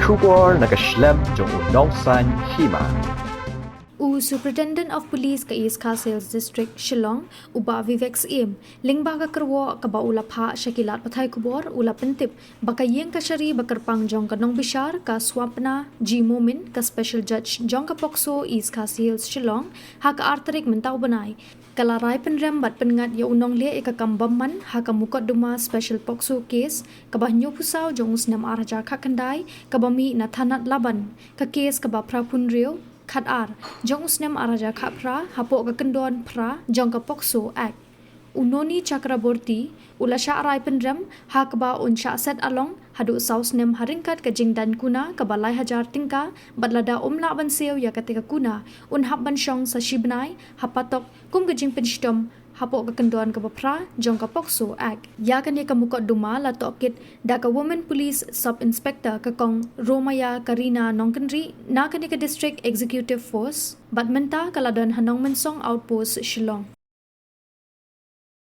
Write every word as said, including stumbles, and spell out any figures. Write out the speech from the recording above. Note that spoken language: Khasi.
Khubor na ka shlem jong u nongsan hima. U Superintendent of Police ka East Khasi Hills District Shillong, u Bah Vivek Syiem, lyngba ka kyrwoh kaba u la phah sha ki lad pathai khubor, u la pyntip ba ka ïing kashari ba kyrpang jong ka nongbishar, ka Swapna G Momin, ka Special Judge jong ka POCSO East Khasi Hills Shillong, ha ka ar tarik mynta u bnai, ka la rai pynrem bad pynngat ïa u nongleh ïa ka kam bymman ha ka mukotduma Special POCSO Case kaba hynñiewphew saw jong u snem ar hajar khatkhyndai, kaba mih na thanat Laban, ka case kaba phra phew hynriew khatar jong u snem ar hajar khatphra, hapoh ka kyndon phra jong ka POCSO Act. U Noni Chakraborty u la shah rai pynrem ha kaba un shah set along haduh saw snem ha ryngkat ka jingdaiñ kuna kaba lai hajar tyngka, bad lada um lah ban siew ïa kata ka kuna, un hap ban shong sa shi bnai ha patok kum ka jingpynshitom hapoh ka kyndon kaba phra jong ka POCSO Act. Ïa kane ka mukotduma la tohkit da ka Women Police Sub Inspector, ka Kong Romaya Karina Nongkynrih, na kane ka District Executive Force, bad mynta ka la don ha Nongmynsong Outpost, Shillong.